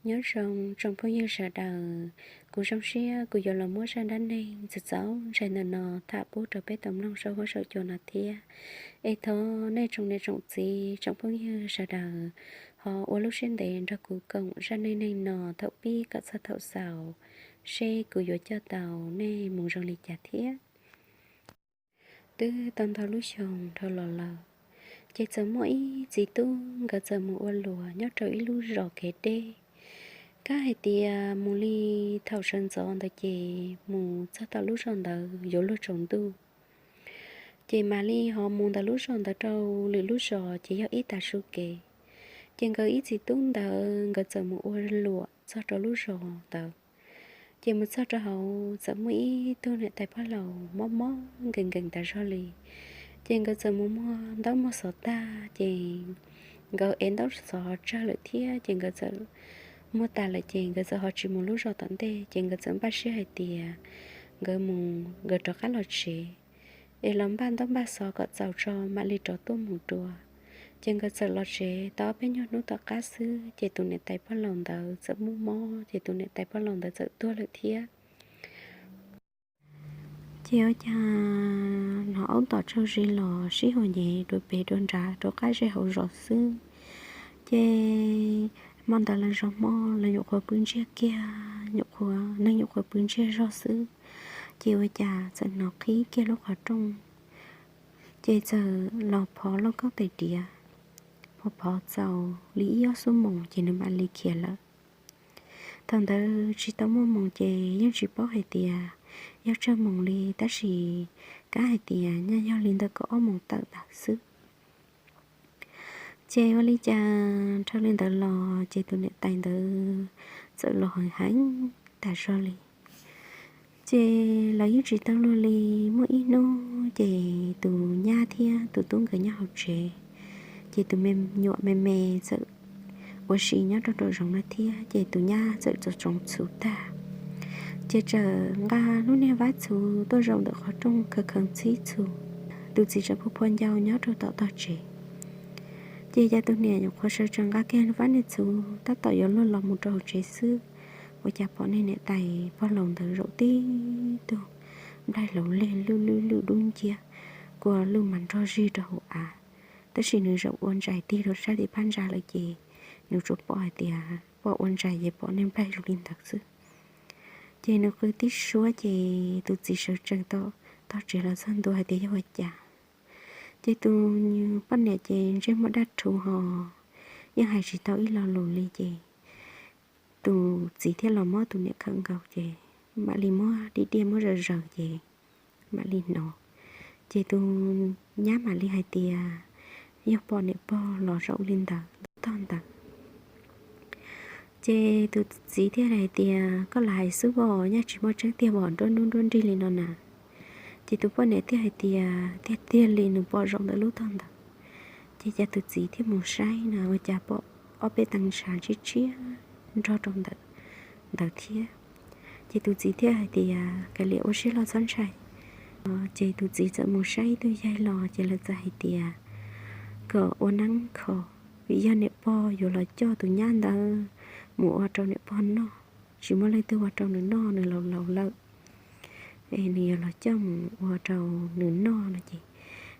Nyob zoo tsoom phooj ywg sawv daws, kuv zoo siab kuv yuav los muab zaj dab neeg txaus ntshai ntawm no tham pub rau peb tau mloog saum huab saum cua no thiab. Es thov nej tsoom niam tsoom txiv tsoom phooj ywg sawv daws ho ua lub siab ntev nrog kuv koom zaj neej neeg no thaum pib kom txog thaum xaus, seb kuv yuav coj tau nej mus zoo li cas thiab. Twb tau ntau lub xyoo dhau los lawm, ces txawm muaj ib txiv tub nkawd txawm mus ua luam nyob rau ib lub zos kev deb. Kab hais tias mus li thaum sawv ntxov ntawd ces mus txog tom lub zos ntawd yuav luag tsaus ntuj. Ces mam li ho mus ntawm lub zos ntawd rau lwm lub zos ces yog ib tag su kev. Ces nkawd ib txiv tub ntawd nkawd txawm mus ua luam txog rau lub zos ntawd. Ces mus txog rau hauv txawm muaj ib tug niam tais pog laus mob mob nkees nkees tas zog li. Ces nkawd txawm mus muag ntaub muag xov tag ces nkawd ev ntaub xov tsawg lawm thiab ces nkawd txawm muag tas lawm ces nkawd txawm ho tsis mus lub zos tom ntej ces nkawd txawm npaj siab hais tias nkawd mus nkawd rov qab los tsev, es los npaj ntaub npaj xov kom txaus tso mam li rov tuaj mus dua. Ces nkawd txawm los tsev tau ob peb nyuag hnub tom qab xwb ces tus niam tais pog laus ntawd txawm muaj mob ces tus niam tais pog laus ntawd txawm tuag lawm thiab. Ces ua cas hnov aub tom tsaug zis los sib haum nyem dua pem dua nrad rau qab zej hauv zos xwb. Ces hmo ntawd lawv zov hmo lawv nyuam qhuav pw ntsiag kiag, nyuam qhuav neeg nyuam qhuav pw ntsiag zog xwb, ces ua cas txawm hnov qhib kiag lub qhov rooj, ces txawm los phov lauj kaub tais diav. Phov phov txaus li ib ob xuab moos ces nws mam li khiav lawm. Thaum ntawd tsis tau muaj moos ces yeej tsis paub hais tias yog tsawg moos li tab sis kab hais tias nyaj yog li ntawm kaum ob moos tawm ntawd xwb. Ces ua li cas dhau li ntawd los ces tus niam tais ntawd txawm los heev heev tas zog li. Ces lawv yeej tsis tau luag li. Muaj ib hnub ces tus nyab thiab tus tub nkawd nyob hauv tsev, ces tus me nyuam me me txawm ua si nyob rau nraum zoov no thiab ces tus nyab txawm txo tsoov txhuv tag, ces txawm nqa lub niag vab txhuv tuaj zaum ntawm qhov rooj khaws khaws txhib txhuv. Tus txiv tseem phu phua ncau nyob rau tom tog tsev. Ces cas tus niam nyuam qhuav sawv tsees nqa kiag vab niag txhuv tab tom yuav luag los mus rau hauv tsev xwb, ua cas pom niag niam tais pog laus ntawd zaum tib tug nplaig hlaus leg lwj lwj lwj dub nciab, kua lwj mas nrog zig rau hauv av. Tab sis nws zaum ua ntsais tig rau sab tim phab ntsa lawm ces nws tsuas pom hais tias pom ua ntsais ces pom niag nplaig zoo li ntawd xwb. Ces nws qw tib suab ces tus txiv sawv tsees tau tog tsev los txog ntua hais tias yog ua cas. Ces tus poj niam ces ntsej muag daj rhuv ho yeej hais tsis tau ib lo lus li ces tus txiv thiaj los muab tus niam khawm nkaus ces mam li muab diaj diaj muab zaws zaws ces mam li hnov. Ces tus nyab mam li hais tias yog pom niam pog los zaum li ntawd lub tog ntawd. Ces tus txiv thiaj hais tias koj lam hais xwb os, nyaj tsis muaj tseeb tiag os, nruab hnub nruab nrig li no na. Ces tus poj niam thiaj hais tias tiag tiag li nws pom zaum ntawm lub tog ntawd. Ces cas tus txiv thiaj mus saib na ua cas pom ob peb tee ntshav tshiab tshiab nrog rau ntawm ntawd thiab. Ces tus txiv thiaj hais tias kav liam ua siab loj txhob ntshai. Ces tus txiv txawm mus saib ib tug yaig los ces lawv txawm hais tias kom ua neeb kho, vim yog niam pog yuav los coj tus nyab ntawd mus ua rau niam pog noj, tsis muaj leej twg ua rau nws noj, nws laus laus lawm, nws yuav los coj mus ua rau nws noj no ces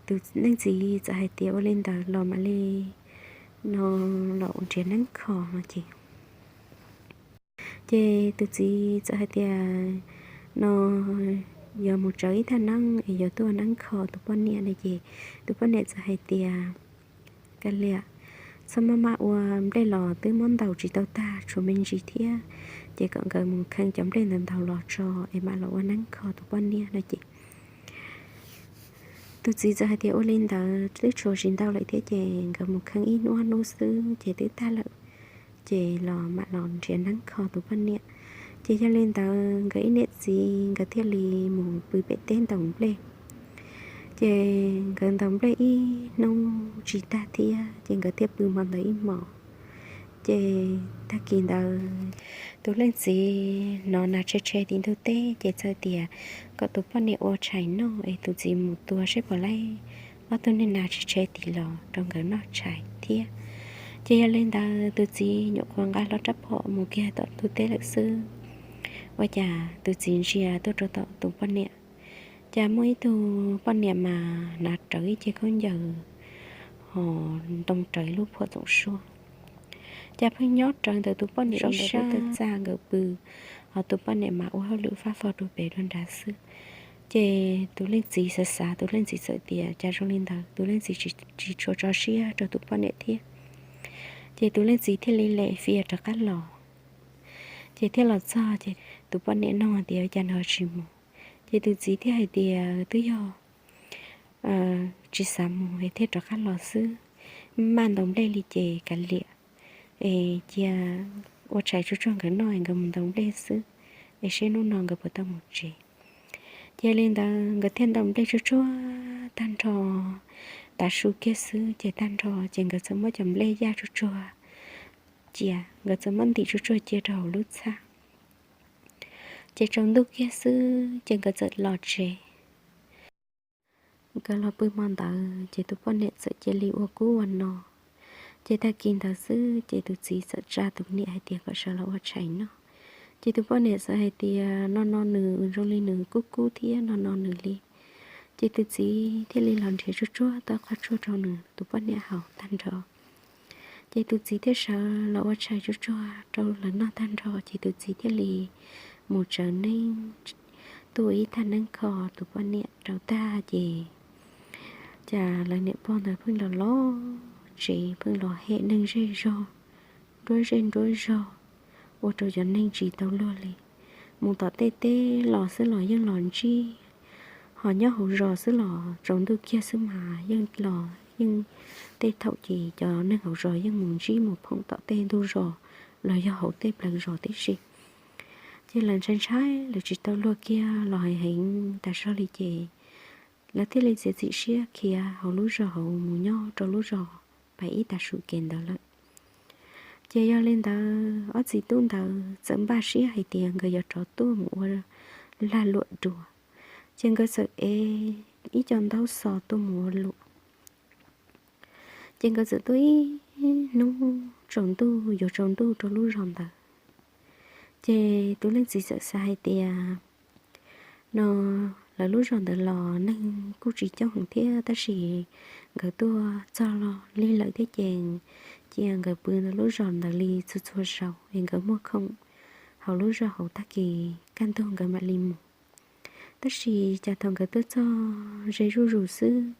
tus leej txiv txawm hais tias ua li ntawd los mam li no los nrhiav neeb kho no ces Ces tus txiv txawm hais tias no yuav mus tsawv ib thaj neeb es yuav tuaj ua neeb kho tus poj niam no ces tus poj niam txawm hais tias kav liam, txhob maj maj ua, nplej los twb muab ntaus tsis tau tag, tshuav me ntsis thiab, ces kom nkawd mus kheej cov nplej ntawd ntaus los tso es mam los ua neeb kho tus poj niam no ces tus txiv txawm hais tias ua li ntawd twb tshuav tsis ntau lawm thiab ces nkawd mus kheej ib hnub ob hnub xwb ces twb tag lawm, ces los mam los nrhiav neeb kho tus poj niam. Ces yog li ntawd nkawd ib niam txiv nkawd thiaj li mus pw pem teb ntaus nplej. Ces nkawd ntaus nplej ib hnub tsis tag thiab ces nkawd thiaj pw hmo ntawd ib hmos. Ces tag kis ntawd tus leej txiv hnov nas tshe tshe tim ntug teb ces txawm tias kom tus poj niam ua tshais noj es tus txiv mus tua seb puas laib ob tug niag nas tshe tshe tid los rau nkawd noj tshais thiab. Ces yog li ntawd tus txiv nyuam qhuav nqa hlo rab phom mus kiag tom ntug teb lawm xwb, ua cas tus txiv ntsia tuaj rau tom tus poj niam, cas muaj ib tug poj niam mas hnav rawv ib ce khaub ncaws ho ntoo rawv lub phuam txoom suab. Cas pheej nyob rawv ntawm tus poj niam ib sab, txaj nkawd pw, ho tus poj niam mas ua hauj lwm fab fo rau pem rau nrad xwb. Ces tus leej txiv xav xav, tus leej txiv txawm tias cas zoo li ntawd, tus leej txiv tsis tshua tso siab rau tus poj niam thiab. Ces tus leej txiv thiaj li lem fias rov qab los. Ces thiaj los txog ces tus poj niam nug tias cas nws tsis mus. Ces tus txiv thiaj hais tias twb yog tsis xav mus es thiaj rov qab los xwb. Maj ntaus nplej li ces kav liam, es cia ua tshais tsuag tsuag nkawd noj es nkawd mus ntaus nplej xwb, es seb hnub no nkawd puas tau mus tsev. Ces li ntawd nkawd thiaj ntaus nplej tsuag tsuag tag nrho, tav su kiag xwb ces tag nrho ces nkawd txawm muab cov nplej yaj tsuag tsuag cia, nkawd txawm muab ntim tsuag tsuag cia rau hauv lub txhab. Ces tsaus ntuj kiag xwb ces nkawd txawm los tsev. Nkawd los pw hmo ntawd ces tus poj niam txawm cia li ua kub ua no. Ces tag kis ntawd xwb ces tus txiv txawm tsa tus niam hais tias kom sawv los ua tshais noj. Ces tus poj niam txawm hais tias no no nws zoo li nws kub kub thiab no no nws li. Ces tus txiv thiaj li los nrhiav tsuag tsuag tau qhov tshuaj rau nws tus poj niam haus tag nrho. Ces tus txiv thiaj sawv los ua tshais tsuag tsuag rau lawv noj tag nrho ces tus txiv thiaj li mus tsaws neeb, tuaj ib thaj neeb kho tus poj niam rau tag ces cas lawv niam pog ntawd pheej los los tsev, pheej los hem neeg zej zog, nruab zej nruab zog, ua rau cov neeg tsis tau luag li. Mus tom tej teb los xwb los yeej los ntsib, ho nyob hauv zos xwb los tsaus ntuj kiag xwb mas yeej los yeej, tej thaum ces cov neeg hauv zos yeej mus ntsib mus phoom tom tej ntug zos los yog hauv tej plawv zos tib si. Ces lawv ntshai ntshai lawv tsis tau luag kiag los heev heev tas zog li ces lawv thiaj li txiav txim siab khiav hauv lub zos hauv mus nyob rau lub zos pem ib tag su kev ntawd lawm. Ces yog li ntawd ob txiv tub ntawd txawm npaj siab hais tias nkawd yuav rov tuaj mus ua lag luam dua. Ces nkawd txawm ev ib co ntaub xov tuaj mus ua luam. Ces nkawd txawm tuaj ib hnub tsaus ntuj yuav tsaus ntuj rau lub zos ntawd. Ces tus leej txiv txawm xav hais tias no lawv lub zos ntawd los neeg kuj tsis coob heev thiab tab sis nkawd tuaj txog los lig lawm thiab ces cia nkawd pw ntawm lub zos ntawd li txhua txhua zaus es nkawd muaj khoom hauv lub zos hauv tag kis kaj ntug nkawd mam li mus. Tab sis cas thaum nkawd tuaj txog ze zuj zus xwb,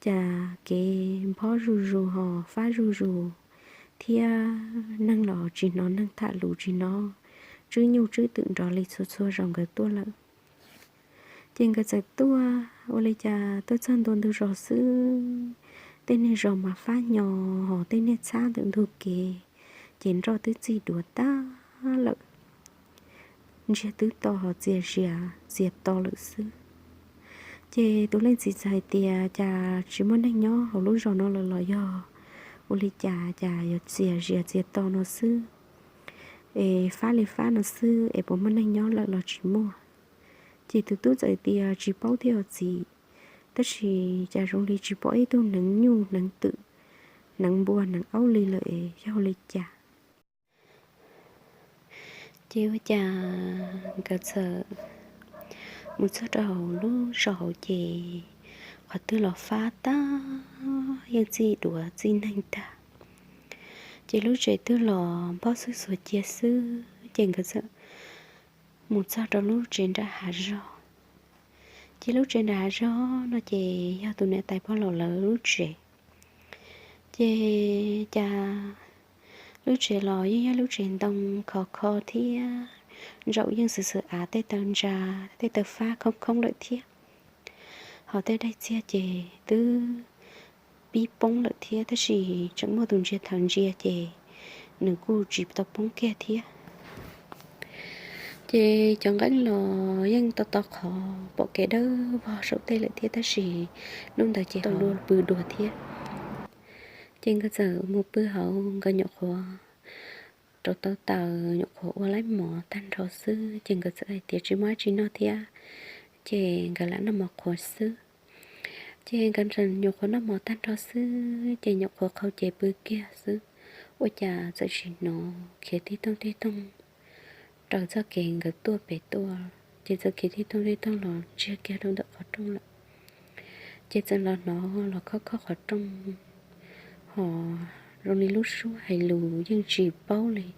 cas kev nphob zuj zus ho fab zuj zus thiab neeg los tsis hnov neeg tham lus, tsis hnov tswb nyuj tswb twm nrov li txhua txhua zaus nkawd tuaj lawm. Ces nkawd txawm tuaj ua li cas tuaj txog ntua ntug zos xwb, tej niag zos mas fab nyo, ho tej niag txhab ntawm ntug kev ces nroj twb txij duav tag lawm, ntsiag twb to ho txias zias txias to lawm xwb. Ces tus leej txiv txawm hais tias cas tsis muaj neeg nyob hauv lub zos no lawm los yog ua li cas, cas yuav txias zias txias to no xwb, es fab li fab no xwb es puas muaj neeg nyob lawm los tsis muaj. Ces tus tub txawm tias tsis paub thiab os txiv, tab sis cas zoo li tsis pom ib tug hneev nyuj hneev twm, hneev npua hneev aub li lawm es yog li cas. Ces ua cas nkawd txawm mus txog rau hauv lub zos hauv ces qhov twg los fab tag, yeej txij duav txij neeg tag. Ces lub tsev twg los npog xwb xuas cia xwb ces nkawd txawm mus txog rau lub tsev nram hav zog. Ces lub tsev nram hav zog no ces yog tus niam tais pog laus lawv lub tsev. Ces cas lub tsev los yeej yog lub tsev ntoo khov kho thiab ntsaum yeej xwm xwm av tej taw ntsa, tej taw fab khoob khoob lawm thiab. Ho tej daim txiag ces twb pib poob lawm thiab tab sis tseem muaj tus ntsia thawv ntsia ces nws kuj tsis tau poob kiag thiab. Ces cov nqeeb los yeej to to qhov pom kev dawb vog saum tej lawm thiab tab sis hnub ntawd ces tau luag pw dua thiab. Ces nkawd txawm mus pw hauv, nkawd nyuam qhuav rauv tau taws, nyuam qhuav ua laib mov tag nrho xwb ces nkawd txawm hais tias tsis muaj dab tsi noj thiab, ces nkawd lam noj mov qhuav xwb. Ces nkawd nyuam qhuav noj mov tag nrho xwb ces nyuam qhuav qhau cev pw kiag xwb. ua cas txawm tsis hnov khiav tib toog tib toog raws txoj kev nkawd tuaj pem tuaj, ces txawm khiav tib toog tib toog los ntsiag kiag rau ntawm qhov rooj lawm. Ces txawm los hnov los khob khob qhov rooj, ho zoo li lub suab hais lus yeej tsis paub li,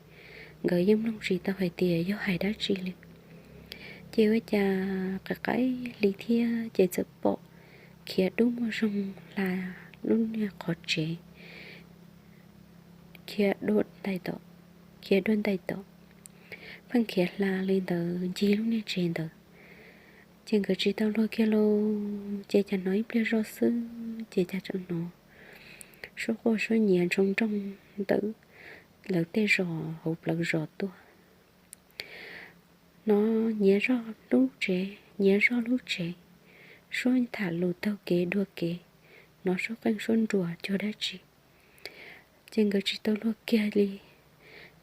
nkawd yeej mloog tsis tau hais tias yog hais dab tsi li. Ces ua cas qis qaib hli thiab ces txawm pom khiav dub muaj zoo hla lub niag qhov tsev, khiav dua ntais tod, khiav dua ntais tod, pheej khiav hla li ntawd ncig lub niag tsev ntawd. Ces nkawd tsis tau luag kiag lauj, ces cas hnov ib pliag zoj xwb ces cas tseem hnov suab quaj suab nyiav ntshoo nrooj ntawm lawv tej zos hauv plawv zos tuaj. Hnov nyiav zoj lub tsev, nyiav zoj lub tsev, suab tham lus taug kev dua kev, hnov suab qeej suab nruas cuag dab tsi. Ces nkawd tsis tau luag kiag li.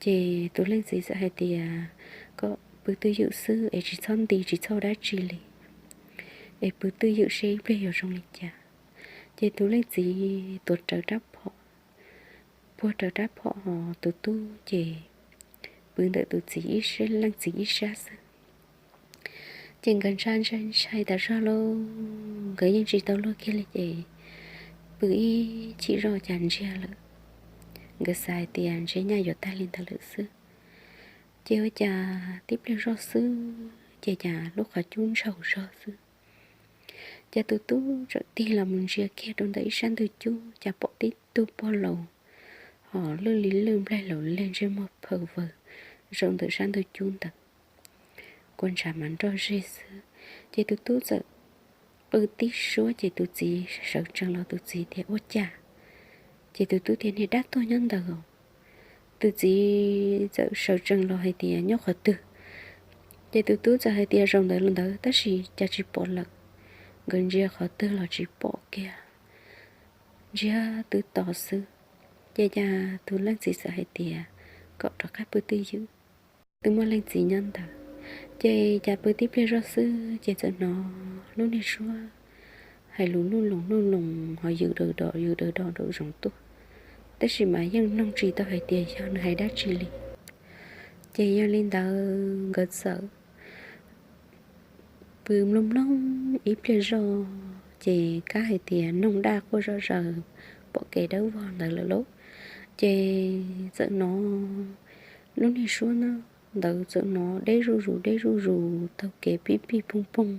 Ces tus leej txiv txawm hais tias kom pw twj ywm xwb es tsis txhob nti tsis txhob dab tsi li, es pw twj ywm seb ib pliag yuav zoo li cas. Ces tus leej txiv tuav rawv rab phom, puag rawv rab phom, ho tus tub ces pw ntawm tus txiv ib sab, leej txiv ib sab xwb. Ces nkawd ntshai ntshai ntshai tas zog lauj, nkawd yeej tsis tau luag kiag li ces pw ib chim zoj cas ntsiag lawm. Nkawd xav hais tias ntshe nyaj yuav tag li ntawd lawm xwb. Ces ua cas tib pliag zoj xwb ces cas lub qhov cub ntshaus zog xwb. Ces tus tub txawm tig los mus ntsia kiag rau ntawm ib sab ntug cub cas pom tib tug pog laus, ho lwj li lwj nplaig laus leg ntsej muag phaws vawg zaum ntawm sab ntug cub ntawd. Kua ntshav mas nroj zeg xwb. Ces tus tub txawm qw tib suab ces tus txiv sawv tsees los, tus txiv tias ua cas? Ces tus tub tias niag dab tuag nyob ntawd os. Tus txiv txawm sawv tsees los hais tias nyob qhov twg? Ces tus tub txawm hais tias zaum ntawd los ntawd tab sis cas tsis pom lawm. Nkawd ntsia qhov twg los tsis pom kiag, ntsia twb tos xwb. Ces cas tus leej txiv txawm hais tias kom rov qab pw twj ywm, twb muaj leej txiv nyob ntawd. Ces cas pw tib pliag zoj xwb ces txawm hnov lub niag suab hais lus nuj loos nuj loos ho yws daws dos yws daws dos nraum zoov tuaj, tab sis mas yeej mloog tsis tau hais tias yog nws hais dab tsi li. Ces yog li ntawd nkawd txawm pw mloog mloog ib pliag zoj ces kab hais tias noog daj quaj zom zaws pom kev dawb vog ntawd lawm lauj. Ces txawm hnov lub niag suab ntawd txawm hnov deb zuj zus deb zuj zus taug kev pij pij poog poog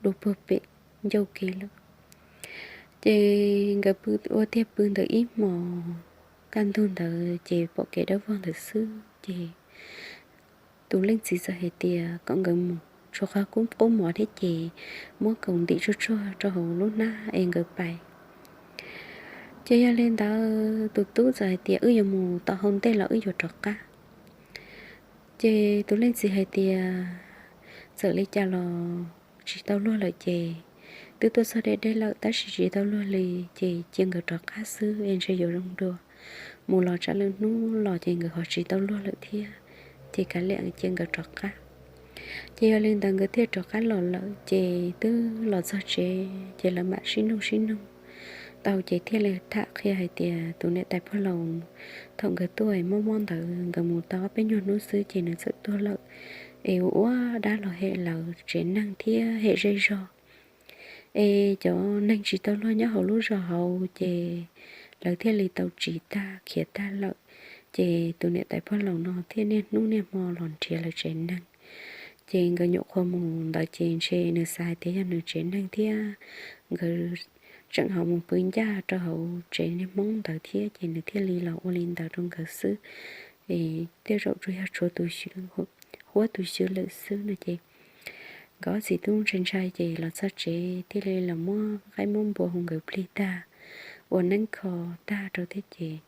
dua puag pem ncauj kev lawm. Ces nkawd pw ua tiag pw ntawd ib hmos kaj ntug ntawd ces pom kev dawb vog ntawd xwb ces tus leej txiv txawm hais tias kom nkawd mus tshuav qhov qub mov thiab ces muab kaus ntim tsuag tsuag rau hauv lub hnab es nkawd pais. Ces yog li ntawd tus tub txawm hais tias wb yuav mus tau hauv ntej los wb yuav rov qab. Ces tus leej txiv hais tias txawm li cas los tsis tau luag lawm ces twb tuaj txog deb deb lawm tab sis tsis tau luag li ces cia nkawd rov qab xwb es ntshe yuav zoo dua. Mus los tsam lwm hnub los ces nkawd ho tsis tau luag lawm thiab, ces kav liam cia nkawd rov qab. Ces yog li ntawd nkawd thiaj rov qab los lawm ces twb los txog tsev ces lawv mam sib nug sib nug tau ces thiaj li tham qhia hais tias tus niam tais pog laus thaum nkawd tuaj mob mob ntawd nkawd mus tau ob peb nyuag hnub xwb ces nws txawm tuag lawm, es ua ua dab los hem lawv tsev neeg thiab hem zej zog. Es cov neeg tsis tau luag nyob hauv lub zos hauv ces lawv thiaj li tau tsiv tag khiav tag lawm. Ces tus niam tais pog laus no thiaj niaj hnub niaj hmo los nrhiav lawv tsev neeg. Ces nkawd nyuam qhuav mus ntawd ces ntshe nws xav hais tias yog nws tsev neeg thiab nkawd tseem ho mus pw ncaj rau hauv tsev niag Hmoob ntawd thiab ces nws thiaj li los ua li ntawd rau nkawd xwb. Es tej zaum tsuas yog tshuav tus xyw, huab tus xyw lawm xwb no ces nkawd ob txiv tub ntshai ntshai ces los txog tsev thiaj li los muab qaib muab npua hu nkawd plig tag, ua neeb kho tag rau thiab ces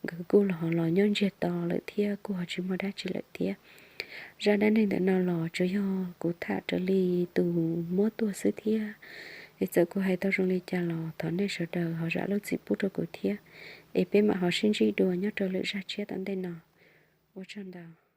nkawd kuj los ho los nyob ntsiag to lawm thiab kuj ho tsis muaj dab tsi lawm thiab. Zaj dab neeg ntawm no los tsuas yog kuv tham raws li tus muab tuaj xwb thiab. Es txawm kuv hais tau zoo li cas los thov nej sawv daws ho zam lub txim pub rau kuv thiab. Es peb mam ho sib ntsib dua nyob rau lwm zaj tshiab tom ntej no. Ua tsaug ntau.